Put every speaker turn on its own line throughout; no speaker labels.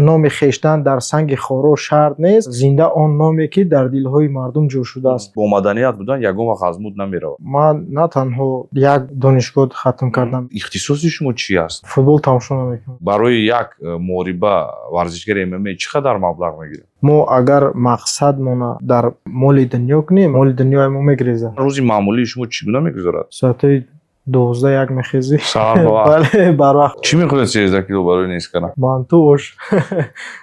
Номи хештан дар санги хоро шарт нест, зинда он номе, ки дар дилҳои мардум ҷой шудааст.
Бо маданият будан ягон вақт аз муд намеравад.
Ман на танҳо як донишгоҳ хатм кардам.
Ихтисоси шумо чӣ аст?
Футбол тамошо намекунам.
Барои як муҳориба варзишгари ММА чӣ қадар маблағ мегирад?
Мо агар мақсадмона дар моли дунё кунем, моли дунёи мо мегрезад.
Рӯзи маъмулии шумо чӣ гуна мегузарад?
Соатҳои 12-1 мехезӣ.
Саҳар ба вақт?
Бале, барвақт.
Чӣ мехӯред 13 кило барои нест кардан?
Манту, ош.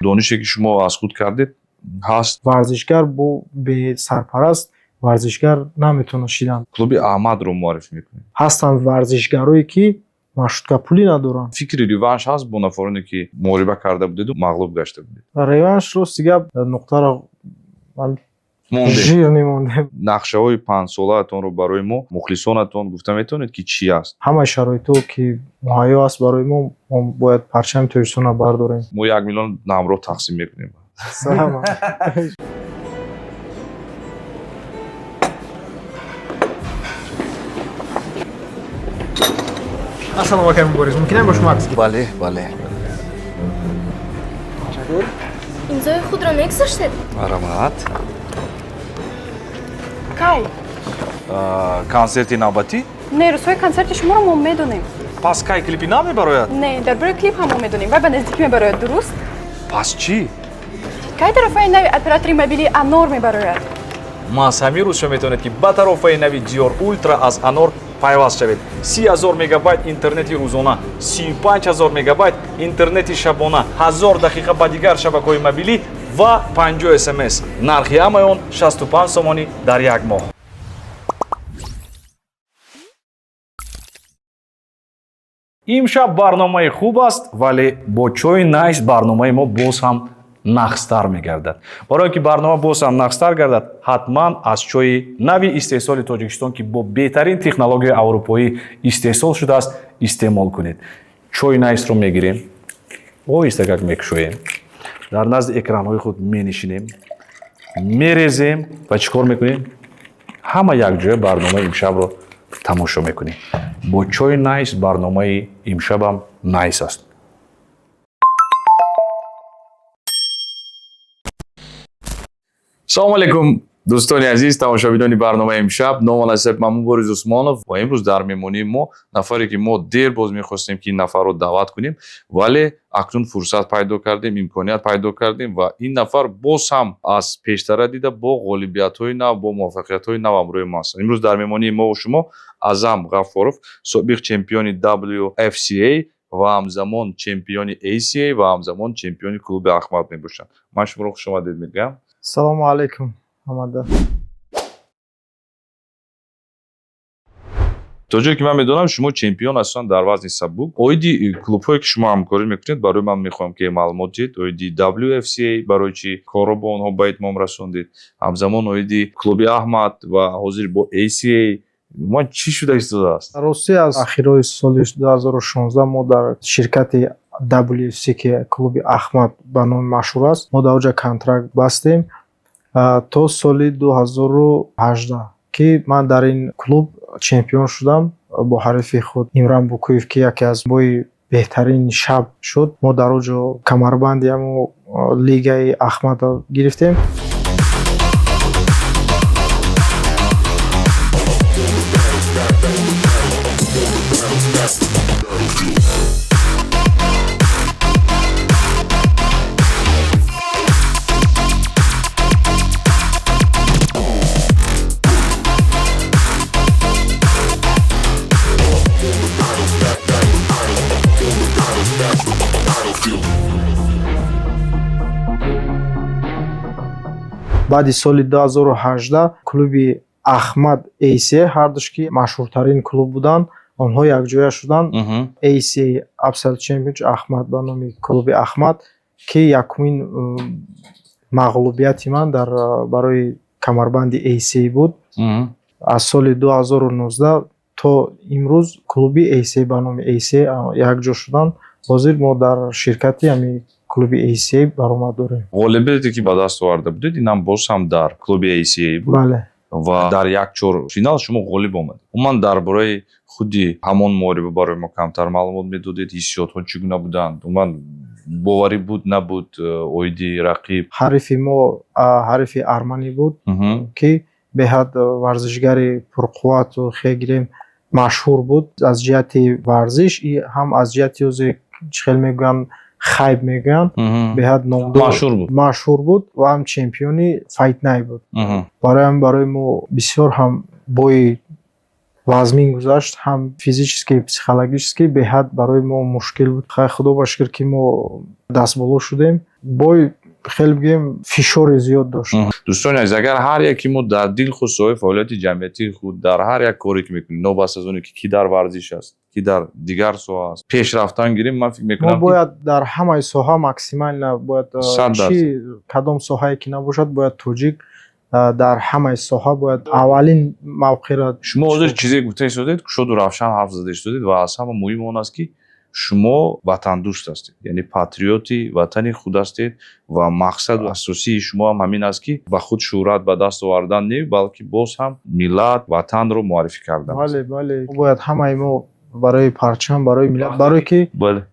Донише, ки шумо аз худ кардед, ҳаст?
Варзишгар бо бесарпараст варзишгар наметавонад шидан.
Клуби Аҳмадро муаррифӣ мекунед.
Ҳастанд варзишгарое, ки маршруткапулӣ надоранд.
Фикри реванш ҳаст бо нафароне, ки муҳориба карда будеду мағлуб гашта будед?
Реванш, рости гап, нуқтаро ман
мондем.
Жир мемондем.
Нақшаҳои панҷсолаатонро барои мо, мухлисонатон, гуфта метавонед, ки чӣ аст?
Ҳамаи шароитҳо, ки муҳайё аст барои мо, мо бояд парчами Тоҷикистонро бардорем.
Мо 1 миллион ҳамроҳ тақсим мекунем.
Салом.
Ассалому алайкум, Борис. Мумкин бо шумо акс гирем?
Бале, бале.
Имзои худро мегузоштед?
Марҳамат.
Кай?
Консерти навбатӣ?
Не, рӯзҳои консерти шуморо мо медонем.
Пас кай клипи нав мебарояд?
Не, дар бораи клип ҳам мо медонем. Вай ба наздикӣ мебарояд, дуруст?
Пас чӣ?
Кай тарофаи нави оператори мобилии Анор мебарояд?
Маҳз ҳамин рӯз шумо метавонед, ки ба тарофаи нави Диёр Ултра аз Анор пайваст шавед: 30 000 мегабайт интернети рӯзона, 35 000 мегабайт интернети шабона, 1000 дақиқа ба дигар шабакаҳои мобилӣ ва 50 смс. Нархи ҳамаи он 65 сомонӣ дар як моҳ. Имшаб барномаи хуб аст, вале бо чойи Найс барномаи мо боз ҳам нағзтар мегардад. Барои он ки барнома боз ҳам нағзтар гардад, ҳатман аз чойи нави истеҳсоли Тоҷикистон, ки бо беҳтарин технологияи аврупоӣ истеҳсол шудааст, истеъмол кунед. Чойи Найсро мегирем, оҳистакак мекушоем, дар назди экранҳои худ менишинем, мерезем ва чӣ кор мекунем? Ҳама якҷоя барномаи имшабро тамошо мекунем. Бо чойи Найс барномаи имшабам найс аст.
Салому алейкум, дӯстони азиз, тамошобинони барномаи имшаб. Ному насаб ман Мубориз Усмонов ва имрӯз дар меҳмонии мо нафаре, ки мо дер боз мехостем, ки ин нафарро даъват кунем, вале акнун фурсат пайдо кардем, имконият пайдо кардем ва ин нафар боз ҳам аз пештара дида бо ғолибиятҳои нав, бо муваффақиятҳои нав ҳамроҳи мо ҳастанд. Имрӯз дар меҳмонии мову шумо Аъзам Ғаффоров, собиқ чемпиони WFCA ва ҳамзамон чемпиони ACA ва ҳамзамон чемпиони клуби Аҳмад мебошанд. Ман шуморо хушомадед мегӯям.
Салому алайкум, ҳамада.
То ҷое ки ман медонам, шумо чемпион ҳастанд дар вазни сабук. Оиди клубҳое, ки шумо ҳамкорӣ мекунед, барои ман мехоҳам, ки маълумот диҳед. Оиди WFCA, барои чӣ корро бо онҳо ба итмом расондед, ҳамзамон оиди клуби Аҳмад ва ҳозир бо ACA ман чӣ шуда истодааст?
Ростӣ, аз ахирҳои соли 2016 мо дар ширкати WFC, ки клуби Аҳмад ба номи машҳур аст, мо дар оҷа контракт бастем то соли 2018, ки ман дар ин клуб чемпион шудам бо ҳарифи худ Имран Букуев, ки яке аз бои беҳтарини шаб шуд. Мо дар оҷо камарбанди ҳамо лигаи Аҳмадро гирифтем. Баъди соли 2018 клуби Аҳмад, ACA, ҳардуш ки машҳуртарин клуб буданд, онҳо якҷоя шуданд. ACA Absolute Championship Аҳмад, ба номи клуби Аҳмад, ки якумин мағлубияти ман дар барои камарбанди ACA буд. Аз соли 2019 то имрӯз клуби ACA ба номи ACA якҷо шуданд. Ҳозир мо дар ширкати ҳамин клуби ACA баромад дорем.
Ғолибияте, ки ба даст оварда будед, инам боз ҳам дар клуби ACA буд?
Бале.
Ва дар як чор финал шумо ғолиб омадед. Умуман, дар бораи худи ҳамон муҳориба барои мо камтар маълумот медодед. Ҳиссиётҳо чӣ гуна буданд? Умуман, Боварӣ буд, набуд оиди рақиб?
Ҳарифи мо ҳарифи арманӣ буд, ки беҳад варзишгари пурқуввату хе гирем машҳур буд аз ҷиҳати варзиш и ҳам аз ҷиҳати озе чӣ хел мегӯянд, хайп мегӯянд, беҳад номдор
машҳур буд,
машҳур буд ва ҳам чемпиони Fight Night буд. Барои ҳам барои мо бисёр ҳам бои вазмин гузашт, ҳам физически, психологически беҳад барои мо мушкил буд. Хай, худо ба шукр, ки мо дастболо шудем. Бой хеле бигӯем фишори зиёд дошт.
Дӯстони азиз, агар ҳар яке мо дар дил худ соҳаи фаъолияти ҷамъиятии худ, дар ҳар як коре ки мекунем, новобаста аз оне ки ки дар варзиш аст, ки дар дигар соҳа аст, пеш рафтан гирем, ман фикр
мо
мекунам, ки
бояд дар ҳамаи соҳа максимально бояд
100%.
Чӣ кадом соҳае ки набошад, бояд тоҷик дар ҳамаи соҳа бояд аввалин мавқеъро.
Шумо ҳозир чизе гуфта истодед, кушоду равшан ҳарф зада истодед ва аз ҳама муҳим он аст, ки шумо ватандӯст ҳастед, яъне патриоти ватани худ ҳастед ва мақсаду асосии шумо ҳам ҳамин аст, ки ба худ шӯҳрат ба даст овардан не, балки боз ҳам миллат, ватанро муаррифӣ кардан аст.
Бале, бояд ҳамаи мо барои парчам, барои миллат, барое ки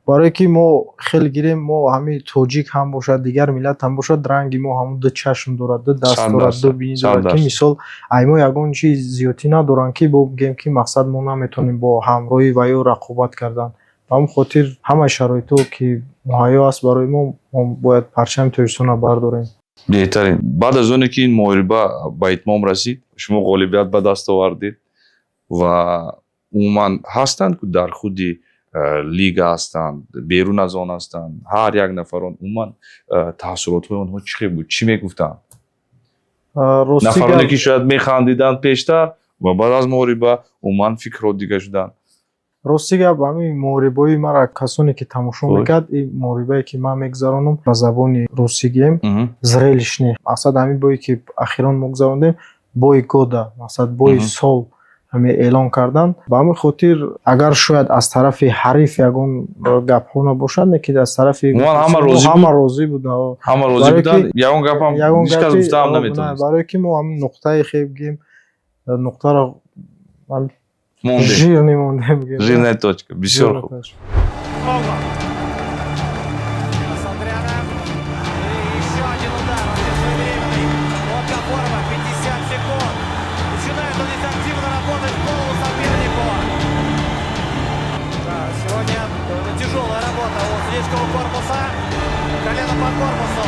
барое ки мо хеле гирем, мо ҳамин тоҷик ҳам бошад, дигар миллат ҳам бошад, ранги мо ҳамун ду чашм дорад, ду даст
сад
дорад, ду
дарсад,
бинӣ
сад
дорад, ки
дарсад.
мисол ай мо ягон чиз зиёдтӣ надоранд, ки бо бигӯем, ки мақсад мо наметавонем бо ҳамроҳӣ ва ё рақобат кардан. Ба ҳамин хотир ҳамаи шароитҳо, ки муҳайё аст барои мо, мо бояд парчами Тоҷикистонро бардорем.
Беҳтарин. Баъд аз оне ки ин муҳориба ба итмом расид, шумо ғолибият ба даст овардед ва умуман ҳастанд, ку дар худи лига ҳастанд, берун аз он ҳастанд, ҳар як нафарон умуман таассуротҳои онҳо чӣ хел буд, чӣ мегуфтанд?
Рости
нафароне
гап
ки шояд механдиданд пештар ва баъд аз муҳориба умуман фикрҳо дига шуданд.
Рости гап, ҳамин муҳорибаҳои мара касоне ки тамошо мекард, ин муҳорибае ки ман мегузаронам, ба забони русӣ гӯем, зрелищный, мақсад ҳамин бое ки ахирон мо гузарондем, бой года, мақсад бои сол ҳамин эълон кардан. Ба ҳамин хотир агар шояд аз тарафи ҳариф ягон гапҳо набошад, не ки аз тарафи
Умуман ҳама розӣ буд?
Ҳама розӣ буданд.
Ҳама розӣ
Барое
буданд,
ки
ягон гапам
ягон
ҳеҷ кас
гапи
гуфтаам
на,
наметавонист.
Барое ки мо ҳамин нуқтаи хеб гӯем, нуқтаро
мондем,
жирный мондем гӯем.
Жирная точка, бисёр
Жирная
хуб.
точка.
Ногу. Асатряна. И еще один удар, он своевременный. От Гафорова, 50 секунд. Начинает он здесь активно работать в голову сопернику. Да, сегодня довольно тяжелая работа у судейского корпуса. Колено по корпусу.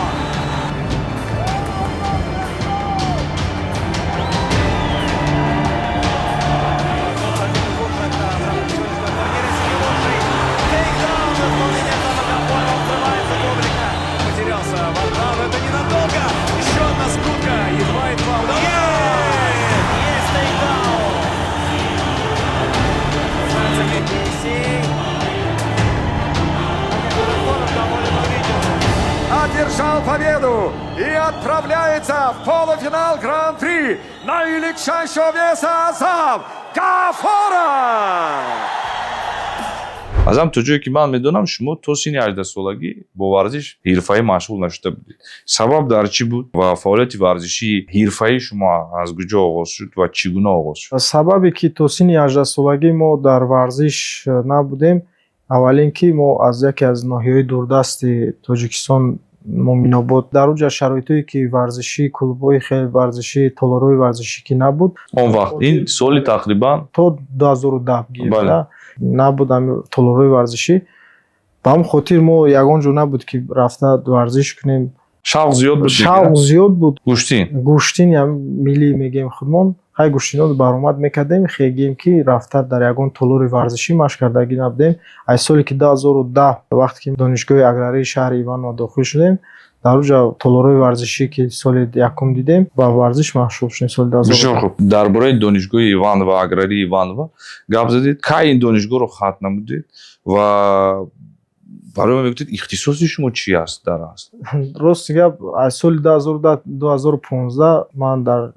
Один из лучших сегодняшнего турнира, если не лучший. Тейкдаун в исполнении Азама Гафорова. Взрывается публика.
Потерялся Вардан, это ненадолго. Еще одна скрутка. Едва-едва удалось.
Есть тейкдаун. Есей. Гафоров доволен увиденным.
Одержал победу и отправляется в полуфинал Гран-при наилегчайшего веса Азам Гафоров!
Азам, то ҷое ки ман медонам, шумо то синни 18-солагӣ бо варзиш ҳирфаӣ машғул нашуда будед. Сабаб дар чӣ буд ва фаъолияти варзишии ҳирфаии шумо аз куҷо оғоз шуд ва чӣ гуна оғоз шуд?
Сабабе ки то синни 18-солагӣ мо дар варзиш набудем, аввалин ки мо аз яке аз ноҳияҳои дурдасти Тоҷикистон, Муминобод, дар онҷа шароитое ки варзишӣ, клубҳои хеле варзишӣ, толорҳои варзишӣ ки набуд.
Он вақт ин соли тақрибан?
То 2010 гирифта набуд ҳами толорҳои варзишӣ. Ба ҳамин хотир мо ягон ҷо набуд, ки рафта варзиш кунем.
Шавқ зиёд буд?
Шавқ зиёд буд.
Гӯштин.
Гӯштин миллӣ мегӯем худмон. Хай, гӯштино баромад мекардем, хегем ки рафта дар ягон толори варзишӣ машқ кардагӣ набудем. Аз соли ки 2010, вақте ки донишгоҳи аграрии шаҳри Иваново дохил шудем, дар онҷа толорҳои варзишӣ ки соли якум дидем, ба варзиш машғул шудем соли 2010.
Бисёр хуб. Дар бораи донишгоҳи Иваново, аграрии Иваново гап задед. Кай ин донишгоҳро хатм намудед ва барои ма мегуфтед, ихтисоси шумо чӣ аст дар асл?
Рости гап, аз соли 2010, 2015 ман дар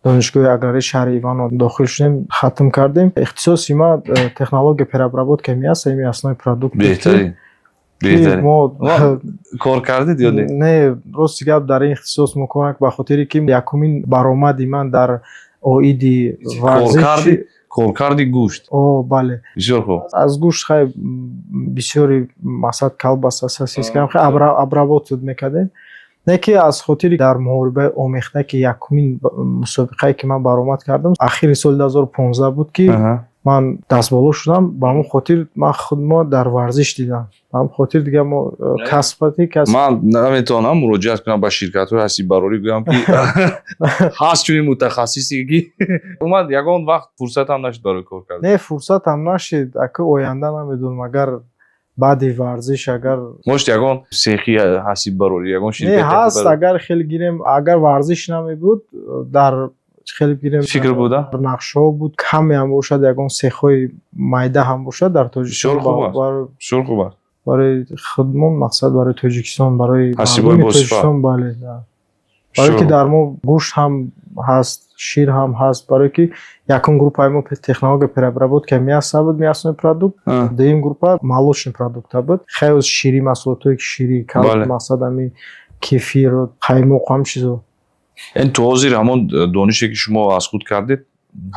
донишгоҳи аграрии шаҳри Иваново дохил шудем, хатм кардем. Ихтисоси ман технология переобработка мяса и мясной продукт.
Беҳтарин, беҳтарин.
Мо
кор кардед ё не?
Не, рости гап, дар ин ихтисос мо кор, ба хотире ки якумин баромади ман дар оиди варзиш.
Коркарди гӯшт.
О, бале.
Бисёр хуб.
Аз гӯшт хай бисёри, мақсад, колбаса, сосиска хай обработать мекардем. Не ки аз хотири дар муҳорибаи омехта, ки якумин мусобиқае, ки ман баромад кардам, ахири соли 2015 буд, ки ман дастболо шудам. Ба ҳамон хотир ман худмо дар варзиш дидам, ба ҳамон хотир дига мо касбати касб.
Ман наметавонам муроҷиат кунам ба ширкатҳои ҳасиббарорӣ, гӯям, ки ҳаст чунин мутахассисе, ки омад. Ягон вақт фурсатам нашуд барои кор кардан?
Не, фурсатам нашид. Ака, оянда намедонам, агар баъди варзиш агар
Может, ягон сехи ҳасиббарорӣ, ягон
Не,
ширкати
ҳаст.
ҳасиббарорӣ?
Агар хеле гирем, агар варзиш намебуд, дар хеле гирем,
Фикр буда?
нақшаҳо буд, каме ҳам бошад, ягон сехҳои майда ҳам бошад дар Тоҷикистон.
Бисёр хуб аст. Бисёр хуб аст.
Барои худмон, мақсад, барои Тоҷикистон, барои
Ҳасибои
мардуми
босифат.
Тоҷикистон, бале, да. Барое ки дар мо гӯшт ҳам ҳаст, шир ҳам ҳаст. Барое ки якум группаи мо технология переобработка мяса буд, мясной продукт, дуюм группа молочный продукта буд, хеле ширӣ, маҳсулотҳое ки ширӣ, мақсад, ҳамин кефир, қаймоқ, ҳам чизо.
Ин то ҳозир ҳамон донише, ки шумо аз худ кардед,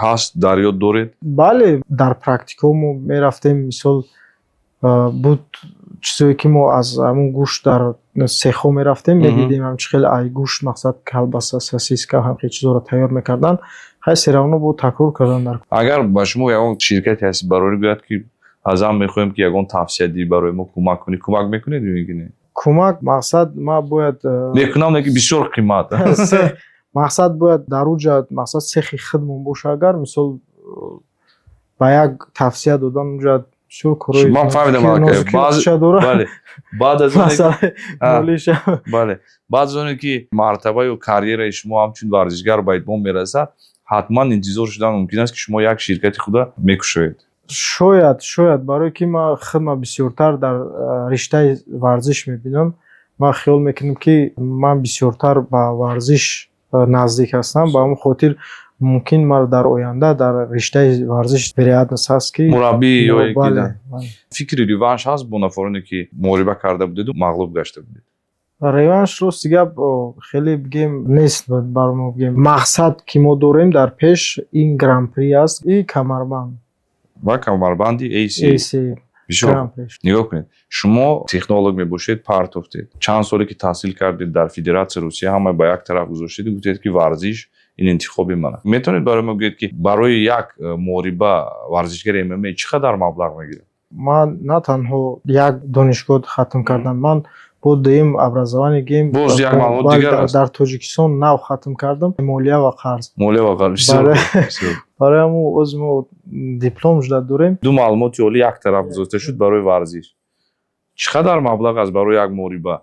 ҳаст, дар ёд доред?
Бале, дар практикаҳо мо мерафтем, мисол, буд чизое, ки мо аз ҳамун гӯшт дар цехҳо мерафтем, медидем, ҳамчи хеле ай гӯшт, мақсад, колбаса, сосиска, ҳамхел чизоро тайёр мекарданд. Хай, всё равно бо такрор кардан дар
Агар ба шумо ягон ширкати ҳасиббарорӣ гӯяд, ки аз ҳам мехоҳем, ки ягон тавсия диҳӣ, барои мо кӯмак кунӣ, кӯмак мекунед ё ин ки не?
Кӯмак, мақсад, ма бояд
Мекунам, ки бисёр қимат.
Мақсад, бояд дар уҷа, мақсад, цехи худмон боша. Агар, мисол, ба як тавсия додан, уҷа бисёр корҳои
Ман фаҳмидам. Баъд аз бале, баъд аз оне ки мартабаю карьераи шумо ҳамчун варзишгар ба итмом мерасад, ҳатман интизор шудан мумкин аст, ки шумо як ширкати худа мекушоед?
Шояд, шояд, барое ки ман худма бисёртар дар риштаи варзиш мебинам. Ман хиёл мекунам, ки ман бисёртар ба варзиш наздик ҳастам. Ба ҳамон хотир мумкин маро дар оянда дар риштаи варзиш вероятность ҳаст, ки
Мураббӣ ё фикри реванш ҳаст бо нафароне, ки муҳориба карда будеду мағлуб гашта будед?
Реванш, рости гап, хеле бигем, нест бар мо. Бигем, мақсад, ки мо дорем дар пеш, ин гран-при аст и камарбанд.
Ва камарбанди ACA. Бисёр, нигоҳ кунед, шумо технолог мебошед, партофтед, чанд соле ки таҳсил кардед дар Федератсияи Русия, ҳама ба як тараф гузоштеду гуфтед, ки варзиш ин интихоби ман аст. Метавонед барои мо гӯед, ки барои як муҳориба варзишгари ММА чӣ қадар маблағ мегирад?
Ман на танҳо як донишгоҳ хатм кардам, ман бо дуюм образование гем
Боз як маълумот дигар аст.
Дар Тоҷикистон нав хатм кардам, молия ва қарз.
Молия ва қарз.
Барои ҳамун оз мо диплом жда дорем.
Ду маълумоти олӣ як тараф гузошта шуд. Барои варзиш чӣ қадар маблағ аст барои як муҳориба?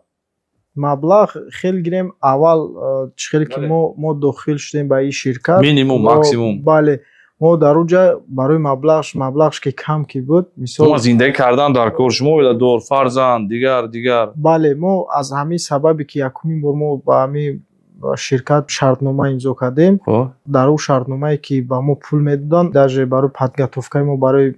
Маблағ, хел гирем, аввал чӣ хеле ки мо дохил шудем ба ин ширкат,
Минимум, максимум.
Бале, мо дар он ҷа барои маблағш ки кам ки буд, мисол,
Зиндагӣ кардан дар кор, шумо оиладор, фарзанд, дигар, дигар.
Бале, мо аз ҳамин сабабе, ки якумин бор мо ба ҳамин ширкат шартнома имзо кардем, дар он шартномае, ки ба мо пул медоданд, даже барои подготовкаи мо, барои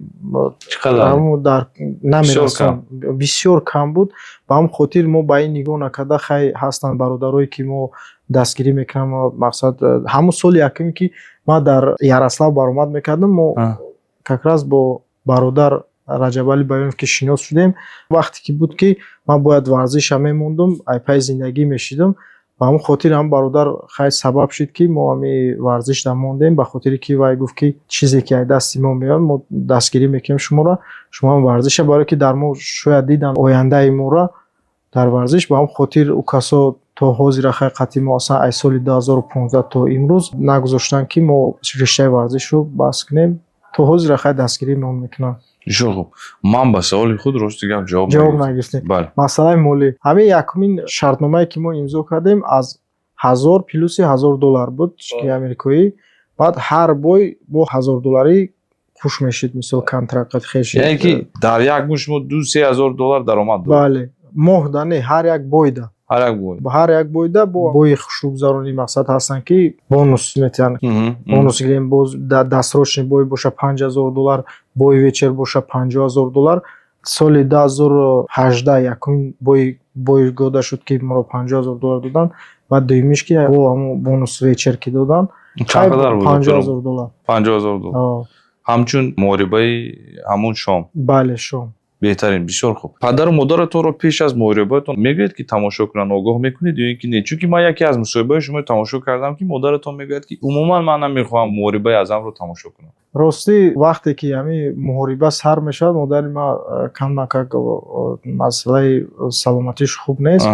дар намерасон, бисёр кам буд. Ба ҳамн хотир мо ба ин нигоҳ накарда, хай, ҳастанд бародарое, ки мо дастгирӣ мекунам. Мақсад, ҳамун соли якуме, ки ман дар Ярослав баромад мекардам, мо как раз бо бародар Раҷабалӣ Баёнов ки шинос шудем, вақте ки буд, ки ман бояд варзиша мемондум, айпайи зиндагӣ мешидам. Ба ҳамон хотир ҳам бародар, хай, сабаб шуд, ки мо ҳами варзишда мондем, ба хотире ки вай гуфт, ки чизе ки аз дасти мо меояд, мо дастгирӣ мекунем шуморо, шумо ҳам варзиша, барое ки дар мо шояд дидан ояндаи моро дар варзиш. Ба ҳамон хотир ӯ касо то ҳозира, хай, қатъи мо аслан аз соли 2015 то имрӯз нагузоштанд, ки мо риштаи варзишро бас кунем. То ҳозира, хай, дастгиримон мекунанд.
Бисёр хуб, ман ба саволи худ, рости гап, ҷавоб
Ҷавоб нагирифтем.
Бале.
Масъалаи молӣ, ҳамин якумин шартномае, ки мо имзо кардем, аз 1000 плюси 1000 доллар буд, ки америкоӣ. Баъд ҳар бой бо 1000 долларӣ хуш мешид, мисол, контракт хеш.
Яъне ки дар як моҳ шумо 2-3 ҳазор доллар даромад доред?
Бале, моҳда не, ҳар як бойда.
Ҳар як бой.
Ҳар як бойда бо бои хушрӯгузаронӣ, мақсад, ҳастанд, ки бонус метиҳанд. Бонус гирем, боз досрочный бой боша, 5000 доллар, бои вечер боша, 50 000 доллар. Соли 2018 якумин бои года шуд, ки моро 50 000 доллар доданд. Баъд дуюмиш, ки бо ҳамон бонус вечер ки доданд.
Чанд қадар буд?
50 000 доллар.
50 000 доллар. Ҳамчун муҳорибаи ҳамун шом?
Бале, шом.
Беҳтарин, бисёр хуб. Падару модаратонро пеш аз муҳорибаатон мегӯед, ки тамошо кунанд, огоҳ мекунед ё ин ки не? Чунки ман яке аз мусоҳибаҳои шумо тамошо кардам, ки модаратон мегӯяд, ки умуман ман намехоҳам муҳорибаи Аъзамро тамошо кунам.
Ростӣ, вақте ки ҳамин муҳориба сар мешавад, модари ман камнакак масъалаи саломатиш хуб нест,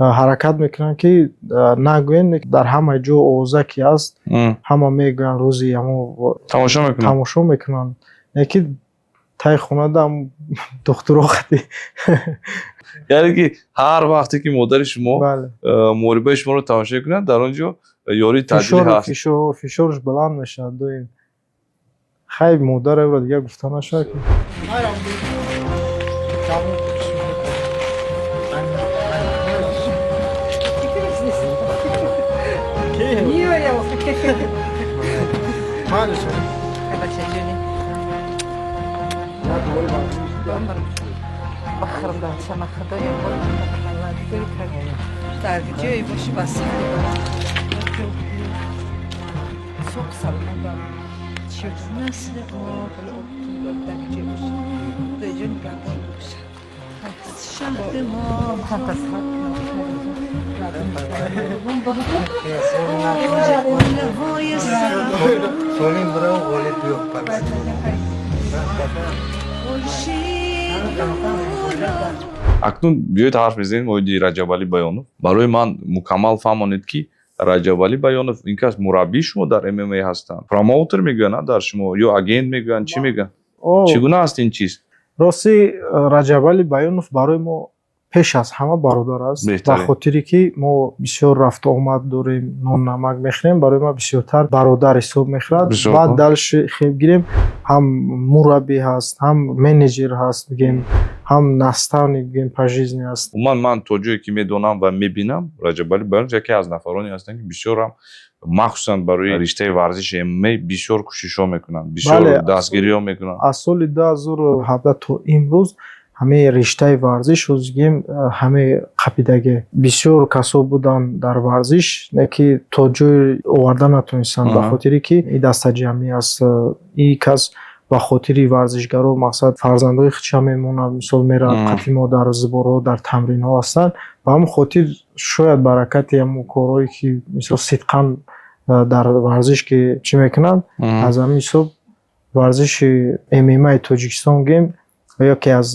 ҳаракат мекунанд, ки нагӯем. Дар ҳама ҷо овоза ки аст, ҳама мегӯянд, рӯзи ҳамо
тамошо мекунанд,
тамошо мекунанд. Не ки тай хонада духтуро хати.
Яъне ки ҳар вақте ки модари шумо муҳорибаи шуморо тамошо мекунад, дар он ҷо ёрии таъҷилӣ ҳаст.
Фишораш баланд мешавад доим. Хай, модарро дигар гуфта нашавад ки.
Акнун биёед ҳарф мезанем оиди Раҷабалӣ Баёнов. Барои ман мукаммал фаҳмонед, ки Раҷабалӣ Баёнов ин кас мураббии шумо дар ММА ҳастанд, промоутер мегӯянд дар шумо ё агент мегӯянд, чӣ мегӯянд, чӣ гуна аст ин чиз?
Ростӣ, Раҷабалӣ Баёнов барои мо пеш аз ҳама бародар аст, ба хотире ки мо бисёр рафту омад дорем, нон намак мехӯрем, барои ма бисёртар бародар ҳисоб мехӯрад. Баъд дальше хеб гирем, ҳам мураббӣ ҳаст, ҳам менеҷер ҳаст, бигем, ҳам наставник, бигем, по жизни аст.
Умуман, ман то ҷое ки медонам ва мебинам, Раҷабалӣ Баёнов яке аз нафароне ҳастанд, ки бисёрам, махсусан барои риштаи варзиши ММА, бисёр кӯшишҳо мекунанд, бисёр дастгириҳо мекунанд.
Аз соли 2017 то имрӯз ҳамаи риштаи варзиш ҳозигем ҳамаи қапидагӣ. Бисёр касо буданд дар варзиш, не ки то ҷое оварда натонистанд, ба хотире ки и дастаҷамъӣ аст. И кас ба хотири варзишгаро, мақсад, фарзандои худша мемонад, мисол, меравад қатъи мо дар сборҳо, дар тамринҳо ҳастанд. Ба ҳамин хотир шояд баракати ҳамон корҳое ки, мисол, сидқан дар варзиш ки чӣ мекунанд, аз ҳамин ҳисоб варзиши ММАи Тоҷикистон, гем, яке аз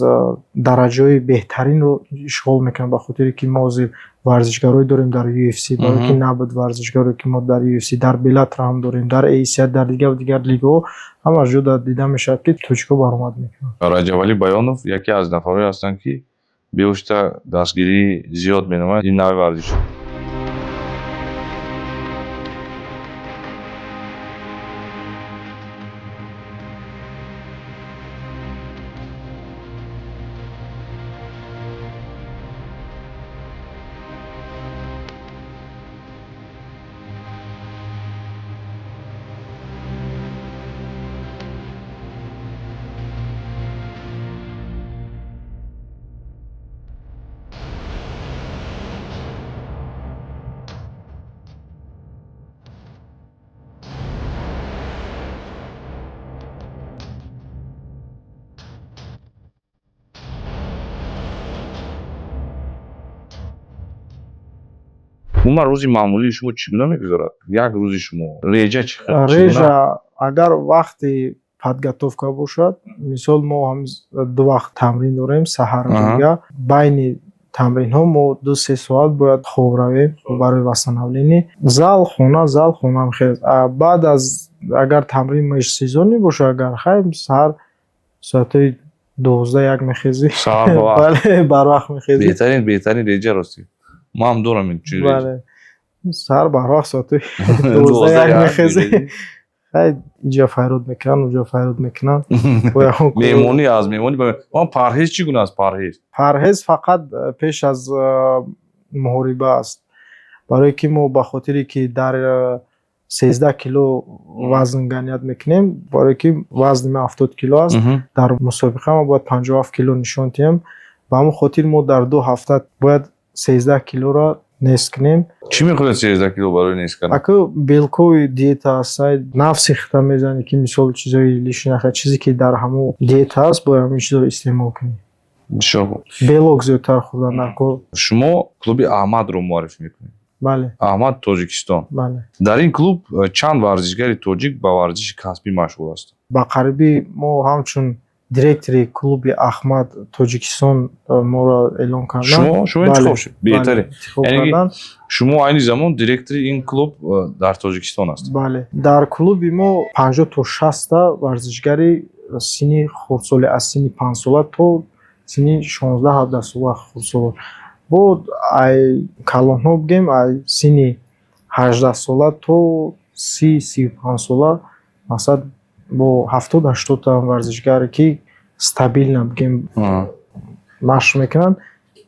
дараҷаҳои беҳтаринро ишғол мекунад, ба хотире ки мо ҳозир варзишгарое дорем дар UFC, барое ки набуд варзишгаре ки мо дар UFC, дар Bellator ҳам дорем, дар ACA, дар дигару дигар лигаҳо, ҳама ҷо дида мешавад, ки тоҷикҳо баромад мекунанд.
Раҷабалӣ Баёнов яке аз нафарое ҳастанд, ки бевосита дастгирии зиёд менамояд ин навъи варзиш. Умуман, рӯзи маъмулии шумо чӣ гуна мегузарад? Як рӯзи шумо реҷа чӣ хел?
Режа, агар вақти подготовка бошад, мисол, мо ҳам ду вақт тамрин дорем, саҳар, дига байни тамринҳо мо 2-3 соат бояд хоб равем барои восстановление. Зал, хона, зал, хона, хел. Баъд аз агар тамрин межсезонный бошад, агар хайр, саҳар соатҳои 12-1 мехезӣ, бале, барвақт мехезӣ.
Беҳтарин, беҳтарин реҷа. Ростӣ, ман ҳам дорам ин чиз.
Бале, саҳар барвақт соатҳои 12-1 мехезӣ. Хай, инҷа файрод мекунанд, унҷо файрод мекунанд.
Меҳмонӣ аз меҳмонӣ. Он парҳез чӣ гуна аст, парҳез?
Парҳез фақат пеш аз муҳориба аст, барое ки мо ба хотире ки дар 13 кило вазн ганият мекунем, барое ки вазни ман 70 кило аст, дар мусобиқа ма бояд 57 кило нишон диҳем. Ба ҳамон хотир мо дар 2 ҳафта бояд 13 килоро Нест кунем.
Чӣ мехӯред 13 кило барои нест кардан?
Аку, белковый диета ҳаст, нафси хита мезанӣ, ки мисол чизои лишний нахӯрӣ. Чизе ки дар ҳамун диета ҳаст, бояд ҳамин чизоро истеъмол кунӣ.
Бисёр хуб.
Белок зиёдтар хӯрдан дар кор.
Шумо клуби Аҳмадро муаррифӣ мекунед.
Бале.
Аҳмад Тоҷикистон.
Бале.
Дар ин клуб чанд варзишгари тоҷик ба варзиши касбӣ машғул ҳастанд?
Ба қарибӣ мо ҳамчун директори клуби Аҳмад Тоҷикистон моро эълон карданд.
Шумо интихоб шуд, беҳтаре.
Интихоб
Яъне ки
карданд.
шумо айни замон директори ин клуб дар Тоҷикистон ҳастед.
Бале, дар клуби мо 50 то 60-та варзишгари синни хурдсоли, аз синни 5-сола то синни 16-17 сола хурдсолон, бо ай калонҳо бигем, ай синни 18-сола то 30-35 сола, мақсад, бо 70-80-та варзишгаре, ки стабильно, бигем, машқ мекунанд.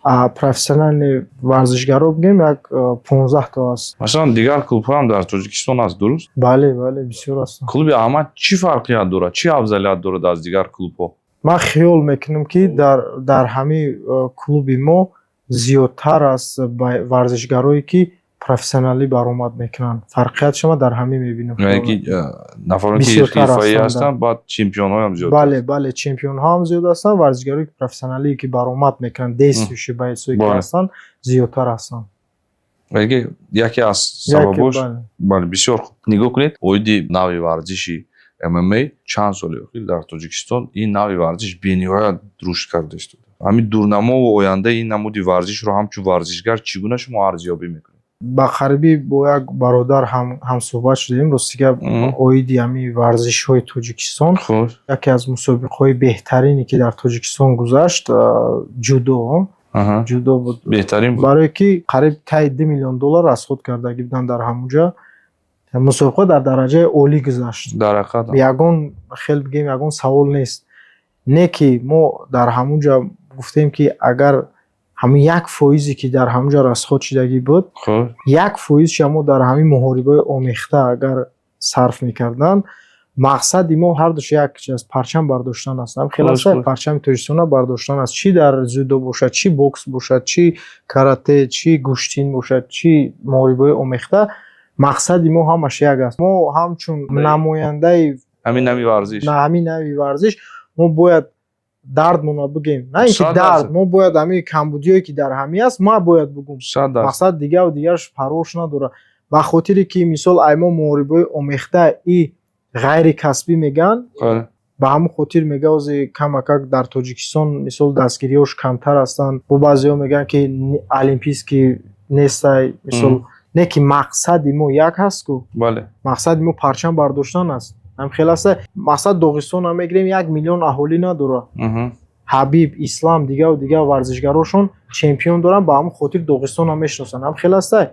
А профессиональный варзишгаро, бигем, як 15-то аст.
Масалан, дигар клубҳо ҳам дар Тоҷикистон аст, дуруст?
Бале, бисёр ҳастанд.
Клуби Аҳмад чӣ фарқият дорад, чӣ афзалият дорад аз дигар клубҳо?
Ман хиёл мекунам, ки дар ҳамин клуби мо зиёдтар аст варзишгарое, ки профессионалӣ баромад мекунанд. Фарқиятшо ман дар ҳамин мебинам.
Яъне ки нафароне ки
Бисёртар
ҳирфаӣ
ҳастанд.
ҳастанд, баъд чемпионҳоям зиёд.
Бале, чемпионҳо ҳам зиёд ҳастанд, варзишгарое ки профессионалие ки баромад мекунанд, действующий бойцое ки ҳастанд, зиёдтар ҳастанд.
Яъне ки яке аз
Яке,
сабабош.
Бале.
Бале, бисёр хуб. Нигоҳ кунед, оиди нави варзиши ММА, чанд соли охир дар Тоҷикистон ин нави варзиш бениҳоят рушд карда истода. Ҳамин дурнамову ояндаи ин намуди варзишро ҳамчун варзишгар чӣ гуна шумо арзёбӣ мекунед?
Ба қарибӣ бо як бародар ҳамсӯҳбат шудем, рости гап, оиди ҳамин варзишҳои Тоҷикистон. Яке аз мусобиқаҳои беҳтарине, ки дар Тоҷикистон гузашт, ҷудо, ҷудо буд.
Беҳтарин буд.
Барое ки қариб таи 2 миллион доллар расход кардагӣ буданд дар ҳамунҷа. Мусобиқа дар дараҷаи олӣ гузашт.
Дар ҳақиқат.
Ягон хел, бигем, ягон савол нест. Не ки мо дар ҳамунҷа гуфтем, ки агар ҳамин 1 фоизе, ки дар ҳамунҷа расход шудагӣ буд, 1 фоизша мо дар ҳамин муҳорибаи омехта агар сарф мекарданд, мақсади мо ҳардуш як чиз аст: парчам бардоштан аст. Ҳам хел аст, парчами Тоҷикистонро бардоштан аст, чӣ дар дзюдо бошад, чӣ бокс бошад, чӣ карате, чӣ гӯштин бошад, чӣ муҳорибаи омехта, мақсади мо ҳамаш як аст. Мо ҳамчун намояндаи
ҳамин нави варзиш
ҳамин нави варзиш, мо бояд дардмонро бигем, на ин ки дард, мо бояд ҳамин камбудиое, ки дар ҳамин аст, ман бояд бигӯм. Мақсад дигару дигараш парвош надорад. Ба хотире ки мисол ай мо муҳорибаи омехта и ғайрикасбӣ мегӯянд, ба ҳамон хотир мега, ози камакак дар Тоҷикистон мисол дастгириҳош камтар ҳастанд. Бо баъзеҳо мегӯянд, ки олимпийский нестай мисол. Не ки мақсади мо як ҳаст ку. Мақсади мо парчам бардоштан аст. Ҳам хел аста. Мақсад, Доғистонро мегирем, 1 миллион аҳолӣ надорад. Ҳабиб, Ислам, дигару дигар варзишгарошон чемпион доранд, ба ҳамон хотир Доғистонро мешиносанд. Ҳам хел аста.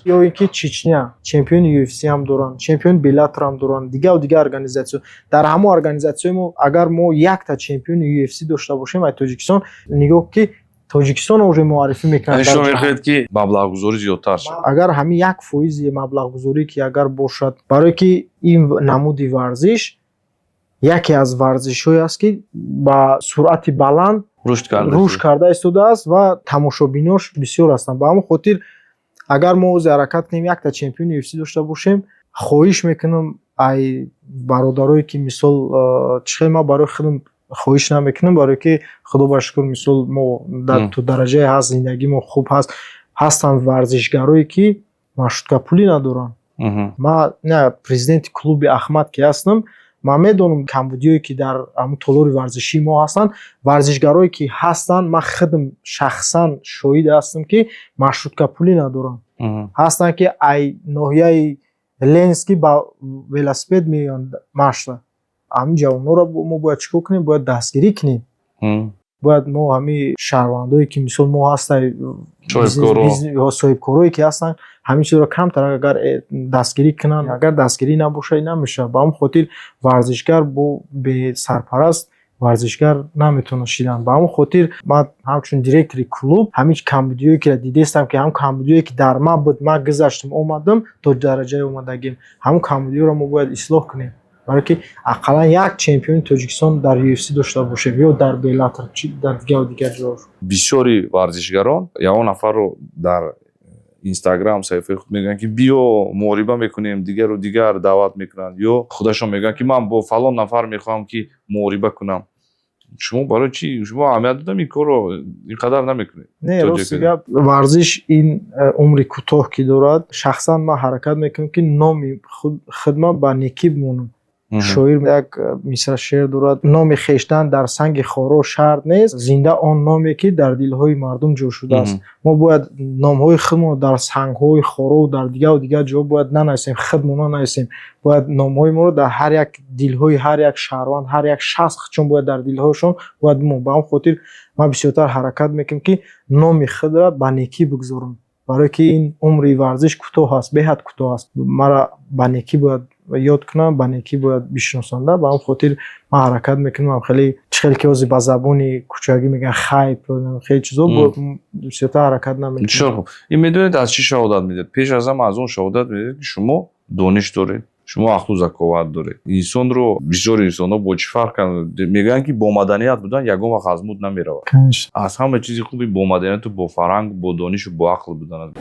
Ё ин ки Чечня чемпиони UFC ҳам доранд, чемпиони Беллатор ҳам доранд, дигару дигар организатсия. Дар ҳамон организатсияи мо агар мо якта чемпиони UFC дошта бошем аз Тоҷикистон, нигоҳ, ки Тоҷикистонро уже муаррифӣ мекунанд.
Шумо мехоҳед, ки маблағгузорӣ зиёдтар шавад.
Агар ҳамин 1 фоизи маблағгузорӣ ки агар бошад, барое ки ин намуди варзиш яке аз варзишҳое аст, ки ба суръати баланд рушд карда истодааст ва тамошобинош бисёр ҳастанд. Ба ҳамон хотир агар мо ози ҳаракат кунем, якта чемпиони UFC дошта бошем, хоҳиш мекунам ай бародарое, ки мисол чӣ хел, ман барои худам хоҳиш намекунам, барое ки худо ба шукр, мисол, мо то дараҷае ҳаст, зиндагии мо хуб ҳаст. Ҳастанд варзишгарое, ки маршруткапулӣ надоранд. Ман на президенти клуби Аҳмад ки ҳастам, ман медонам камбудиҳое, ки дар ҳамун толори варзишии мо ҳастанд, варзишгарое, ки ҳастанд, ман худам шахсан шоҳид ҳастам, ки маршруткапулӣ надоранд. Ҳастанд, ки ай ноҳияи Ленинский ба велосипед меоянд машқра. Ҳамин ҷавонҳоро мо бояд чӣ кор кунем? Бояд дастгирӣ кунем. Бояд мо ҳамин шаҳрвандое, ки мисол мо ҳастай, соҳибкорое, ки ҳастанд, ҳамин чизро камтар агар дастгирӣ кунанд. Агар дастгирӣ набошад, намешавад. Ба ҳамон хотир варзишгар бо бесарпараст варзишгар наметавонад шидан. Ба ҳамон хотир ман ҳамчун директори клуб ҳамин камбудиҳое, ки дидестам, ки ҳамон камбудиҳое, ки дар ман буд, ман гузаштам, омадам то дараҷаи омадагим, ҳамон камбудиҳоро мо бояд ислоҳ кунем, барое ки ақаллан як чемпиони Тоҷикистон дар UFC дошта бошем ё дар Беллатор, чи дар дигару дигар ҷоҳо.
Бисёри варзишгарон ягон нафарро дар Инстаграм саҳифаи худ мегӯянд, ки биё муҳориба мекунем, дигару дигар даъват мекунанд, ё худашон мегӯянд, ки ман бо фалон нафар мехоҳам, ки муҳориба кунам. Шумо барои чӣ, шумо аҳамият додам ин корро ин қадар намекунед?
Не, рости гап, варзиш ин умри кӯтоҳ ки дорад, шахсан ман ҳаракат мекунам, ки номи худма ба некӣ бимонам. Шоир як мисра шеър дорад: номи хештан дар санги хоро шарт нест, зинда он номе ки дар дилҳои мардум ҷо шудааст. Мо бояд номҳои худмонро дар сангҳои хорову дар дигару дигар ҷо бояд нанависем, худмон нанависем. Бояд номҳои моро дар ҳар як дилҳои ҳар як шаҳрванд, ҳар як шахс, чун бояд дар дилҳояшон бояд бимон. Ба ҳамин хотир ман бисёртар ҳаракат мекунам, ки номи худро ба некӣ бигзорам, барое ки ин умри варзиш кӯтоҳ аст, беҳад кӯтоҳ аст. Маро ба некӣ бояд ёд кунам, ба некӣ бояд бишиносанда. Ба ҳамин хотир ман ҳаракат мекунам, хеле чӣ хеле ки ҳозир ба забони кӯчагӣ мегӯянд хайп, хеле чизо, бисёртар ҳаракат намекунам.
Бисёр хуб. Ин медонед аз чӣ шаҳодат медиҳад? Пеш аз ҳама аз он шаҳодат медиҳад, ки шумо дониш доред, шумо ақлу заковат доред. Инсонро бисёр инсонҳо бо чӣ фарқ карданд? Мегӯянд, ки бо маданият будан ягон вақт аз муд намеравад. Аз ҳама чизи хуби бо маданияту бо фарҳанг, бо донишу бо ақл будан аст.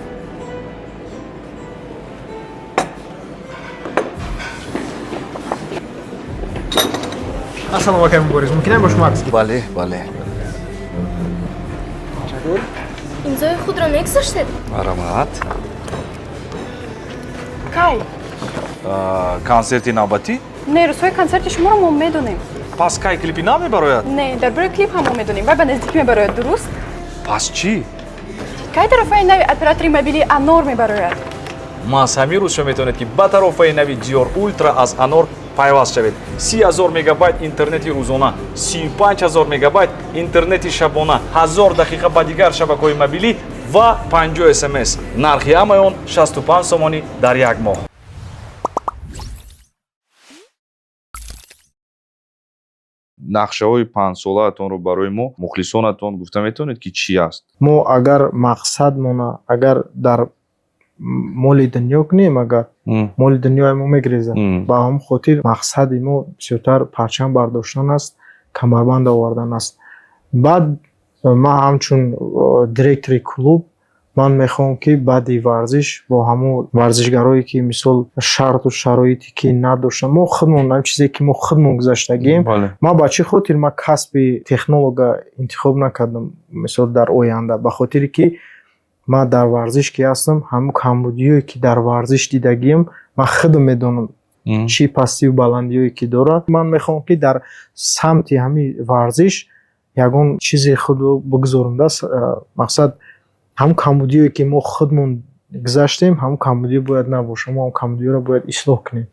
Ассалому алайкум, Борис. Мумкин бо шумо акс гирифт?
Бале, бале.
Имзои худро мегузоштед?
Марҳамат.
Кай?
Консерти навбатӣ?
Не, рӯзҳои консерти шуморо мо медонем.
Пас кай клипи нав мебарояд?
Не, дар бораи клип ҳам мо медонем. Вай ба наздикӣ мебарояд, дуруст?
Пас чӣ?
Кай тарофаи нави оператори мобилии Анор мебарояд?
Маҳз ҳамин рӯз шумо метавонед, ки ба тарофаи нави Диёр Ултра аз Анор пайваст шавед. 30 000 мегабайт интернети рӯзона, 35 000 мегабайт интернети шабона, 1000 дақиқа ба дигар шабакаҳои мобилӣ ва 50 смс. Нархи ҳамаи он 65 сомонӣ дар як моҳ.
Нақшаҳои панҷсолаатонро барои мо, мухлисонатон, гуфта метавонед, ки чӣ аст?
Мо агар мақсадмона агар дар моли дунё кунем, агар моли дунёи мо мегрезад. Ба ҳамин хотир мақсади мо бисёртар парчам бардоштан аст, камарбанд овардан аст. Баъд ман ҳамчун директори клуб ман мехоҳам, ки баъди варзиш бо ҳамон варзишгарое ки мисол шарту шароите ки надоштанд, мо худмон ҳамин чизе ки мо худмон гузаштагием. Ман ба чӣ хотир ман касби технолога интихоб накардам, мисол дар оянда? Ба хотире ки ман дар варзиш ки ҳастам, ҳамон камбудиҳое ки дар варзиш дидагием, ман худам медонам, чӣ пастию баландиҳое ки дорад. Ман мехоҳам, ки дар самти ҳамин варзиш ягон чизе худро бигзорам да, мақсад ҳамон камбудиҳое ки мо худмон гузаштем, ҳамон камбудиҳо бояд набошад, мо ҳамон камбудиҳоро бояд ислоҳ кунем.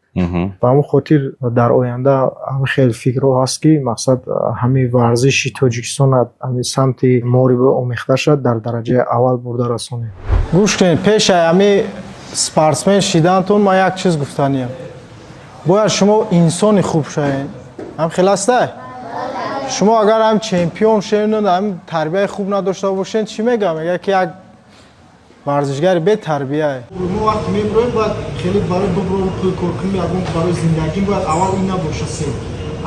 Ба ҳамон хотир дар оянда ҳамин хел фикрҳо ҳаст, ки мақсад ҳамин варзиши Тоҷикистон ҳамин самти муҳориба омехта шавад, дар дараҷаи аввал бурда расонем. Гӯш кунед, пешаи ҳамин спортсмен шиданатон ман як чиз гуфтаниям: бояд шумо инсони хуб шавед. Ҳам хел ҳастай? Шумо агар ҳам чемпион шавед, ҳам тарбияи хуб надошта бошед, чӣ мегӯям? Мегӯяд, ки як варзишгари бетарбияе. Мо вақте мебироем, бояд хеле барои бибиром, пул кор кунем, ягон барои зиндагим бояд аввал ин набоша цель.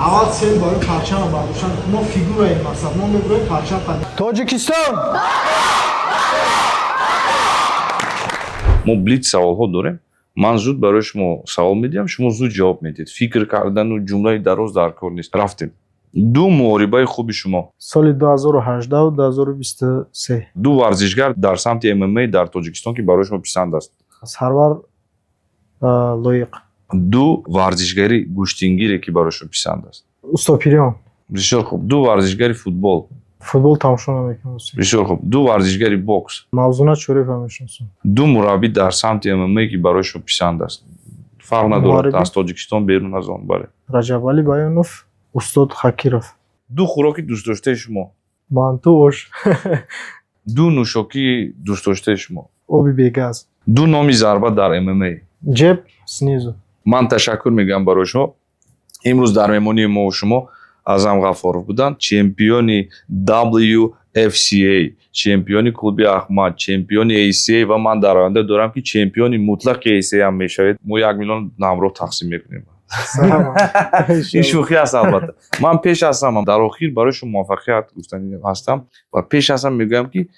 Аввал цель барои парчама бардоштан. Мо фигураем, мақсад мо мебироем парчам. Тоҷикистон!
Мо блиц саволҳо дорем. Ман зуд барои шумо савол медиҳам, шумо зуд ҷавоб медиҳед. Фикр кардану ҷумлаи дароз дар кор нест. Рафтем. Ду муҳорибаи хуби шумо?
Соли 2018 2023.
Ду варзишгар дар самти ММА дар Тоҷикистон, ки барои шумо писанд аст?
Сарвар Лоиқ.
Ду варзишгари гӯштингире, ки барои шумо писанд аст?
Устопириён.
Бисёр хуб. Ду варзишгари футбол?
Футбол тамошо намекунам.
Бисёр хуб. Ду варзишгари бокс?
Мавзуна Чӯрева мешиносам.
Ду мураббӣ дар самти ММА, ки барои шумо писанд аст, фарқ надорад, аз Тоҷикистон, берун аз он, бале.
Раҷабалӣ Баёнов, устод Хакиров.
Ду хӯроки дӯстдоштаи шумо?
Манту, ош.
Ду нӯшокии дӯстдоштаи шумо?
Оби бегаз.
Ду номи зарба дар ММА?
Ҷеб, снизу.
Ман ташаккур мегӯям барои шумо. Имрӯз дар меҳмонии мо шумо Аъзам Ғаффоров буданд, чемпиони WFCA, чемпиони клуби Аҳмад, чемпиони ACA, ва ман дар оянда дорам, ки чемпиони мутлақи ACA ҳам мешавед. Мо 1 миллион ҳамроҳ тақсим мекунем. Ин шӯхӣ аст, албатта. Ман пеш ҳастам, дар охир барои шумо муваффақият гуфтанӣ ҳастам ва пеш ҳастам мегӯям, ки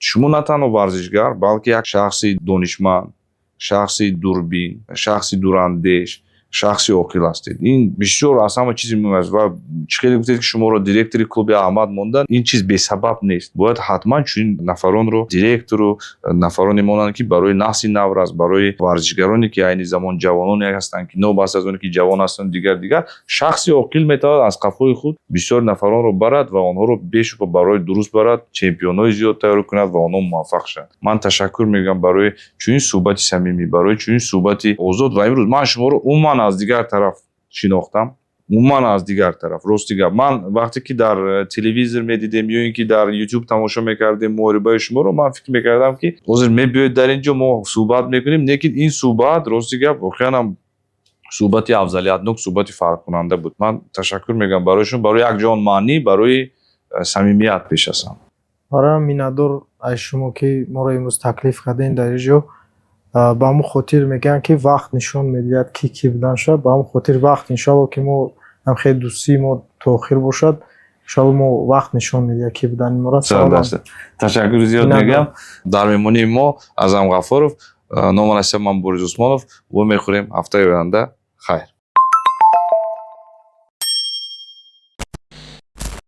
Шумо на танҳо варзишгар, балки як шахси донишманд, шахси дурбин, шахси дурандеш, шахси оқил ҳастед. Ин бисёр аз ҳама чизи муҳим аст. Ва чӣ хеле гуфтед, ки шуморо директори клуби Аҳмад мондан, ин чиз бесабаб нест. Бояд ҳатман чунин нафаронро директору нафароне монанд, ки барои насли наврас, барои варзишгароне, ки айни замон ҷавононе ҳастанд, ки новобаста аз оне ки ҷавон ҳастанд, дигар дигар, шахси оқил метавонад аз қафои худ бисёр нафаронро барад ва онҳоро бешубҳа барои дуруст барад, чемпионҳои зиёд тайёр кунад ва онҳо муваффақ шаванд. Ман ташаккур мегӯям барои чунин суҳбати самимӣ, барои чунин суҳбати озод. Ва имрӯз ман шуморо умуман аз дигар тараф шинохтам, умуман аз дигар тараф. Рости гап, ман вақте ки дар телевизор медидем ё ин ки дар Ютуб тамошо мекардем муҳорибаи шуморо, ман фикр мекардам, ки ҳозир мебиёед дар ин ҷо, мо суҳбат мекунем. Лекин ин суҳбат, рости гап, воқеан ҳам суҳбати афзалиятнок, суҳбати фарқкунанда буд. Ман ташаккур мегӯям барои шумо, барои як ҷон маънӣ, барои самимият пеш аз ҳама.
Бароям миннатдор аз шумо, ки моро имрӯз таклиф кардем дар ин ҷо. Ба ҳамон хотир мегӯянд, ки вақт нишон медиҳад, ки кӣ будан шавад. Ба ҳамон хотир вақт, иншоалло, ки мо ҳам хеле дӯстии мо то охир бошад. Иншоалло, мо вақт нишон медиҳад, ки будани моро.
Ташаккури зиёд мегӯям. Дар меҳмонии мо Аъзам Ғафуров, номи насаб ман Борис Усмонов. Вомехӯрем ҳафтаи оянда. Хайр.